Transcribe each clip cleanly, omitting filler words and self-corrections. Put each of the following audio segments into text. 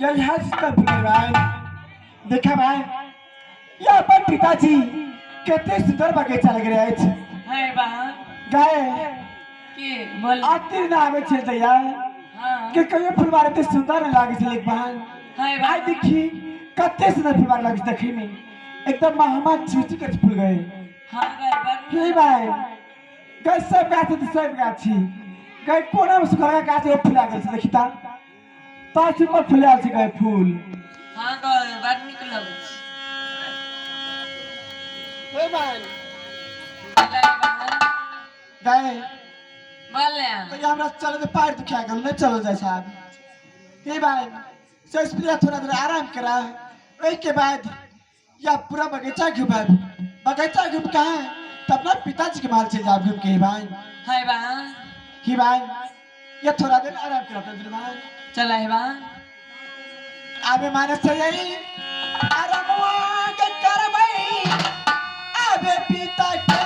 यही है सुंदर फूल भाई। देखा भाई, यह अपन पिताजी कते सुंदर बगीचा लग रहे अछि। है बहन। गाय। की बोल? आतिर ना आवे छे दैया। के कहियो फुलवारी एते सुंदर नहीं लागे छे बहन। है आइ बहन। देखी कते सुंदर फुलवारी लागे छे देखै में, एकदम महमा चूची के फूल गए। हाँ गए बड़। की भाई गए, सब गाछ तऽ सब गाछी गए, कोना में सुखल गाछ एगो फुला गेल छै, देखी ता ताछ पर फुलायल छै गए फूल। हाँ गए, बड़ नीक लगै छै। हे भाई। बोले बहन। गए। बोले। तो हमरा चले तो पैर दुखा गेल, नहीं चलल जाय साहब। हे भाई से प्रिया थोड़ा देर आराम करा, ओहि के बाद या पूरा बगीचा घुमाब। बगीचा घूम के आए तब ना पिताजी के महल चल जाब घूम के। भाई। है बहन। की भाई, ये थोड़ा देर आराम करा अपना भाई। चल है बहन। आबे माने से यही आराम के करबै आबे पिता के।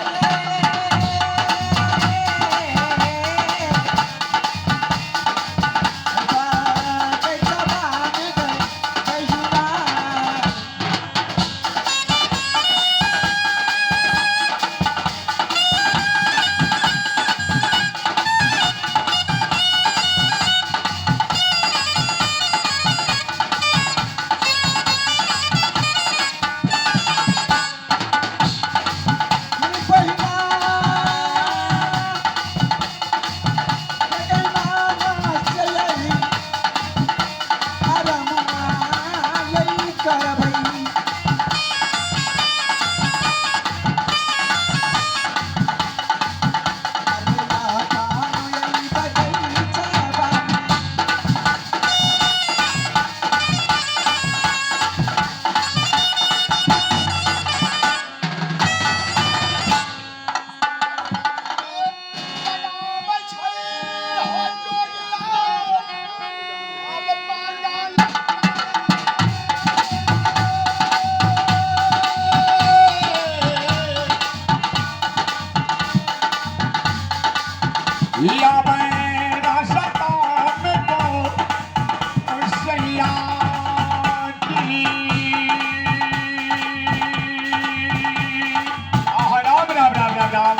राम राम राम राम राम।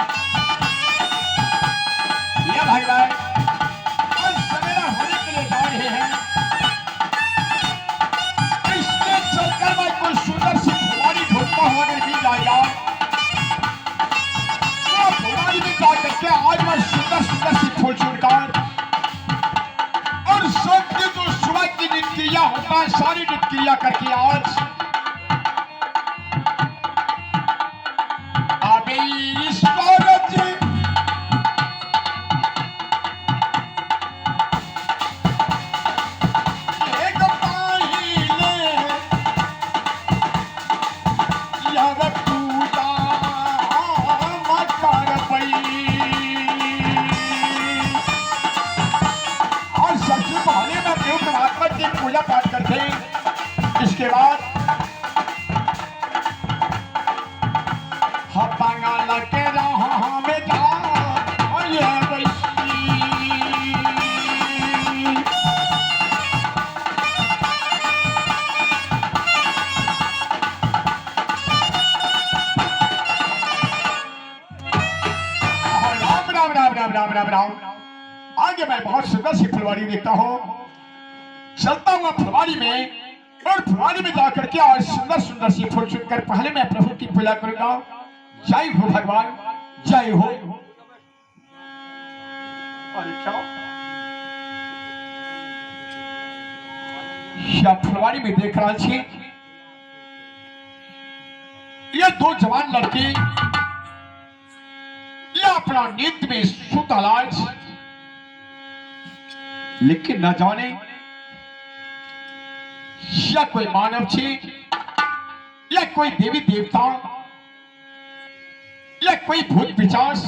ये भगवान आज सवेरा होने के लिए जा रहे हैं, इसमें चलकर मैं कोई सुंदर सी फुलवारी ढूंढता हुआ अगर मिल जाएगा तो फुलवारी में जा करके आज मैं सुंदर सुंदर सी फूल चुनकर और सबके जो सुबह की नित्य होता है सारी नित्य करके आज अबे ईश्वर जी एक पहिले यह पूजा मत करबै। और सबसे पहले मैं प्रभु परमात्मा की पूजा पाठ करते हैं, इसके बाद हम बंगाल के राह में जा ये राम राम राम राम राम राम राम। आगे मैं बहुत सुंदर सी फुलवारी देखता हूँ, चलता हुआ फुलवारी में और फुलवारी में जाकर के और सुंदर सुंदर सी फूल चुनकर पहले मैं प्रभु की पूजा करूंगा। जय हो भगवान, जय हो। अरे क्या या फुलवारी में देख रहा छी, ये दो जवान लड़के ये अपना नींद में सुतल अछि, लेकिन न जाने या कोई मानव छी या कोई देवी देवता या कोई भूत पिशाच,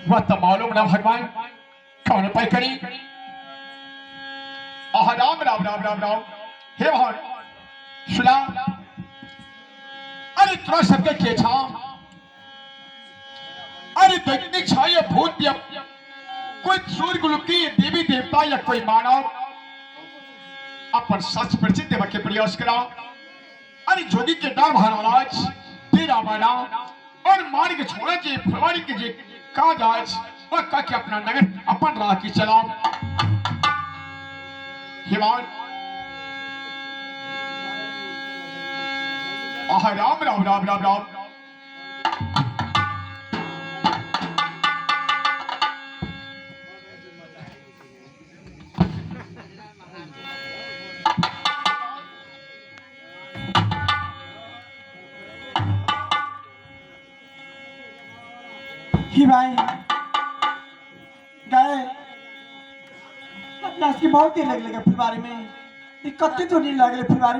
वह तो मालूम ना भगवान कौन उपाय करी। आह राम राम राम राम राम। हे भगवान सुना, अरे तोरा सबके के छा, अरे दैनिक छा या भूत या कोई सूर्य गुलकी देवी देवता या कोई मानव, अपन सच परिचित देवे के प्रयास करा। अरे जोगी के डर भरल अछि, तेरा बना और मार्ग छोड़े जे फुलवारी के जे काज अछि वह कह के अपना नगर अपन राह के चलाओ। हिमान आह राम राम राम राम राम। ही भाई गए अपना के बहुत देर लग लगे फुलवारी में। ई कते तो नहीं लगले फुलवारी।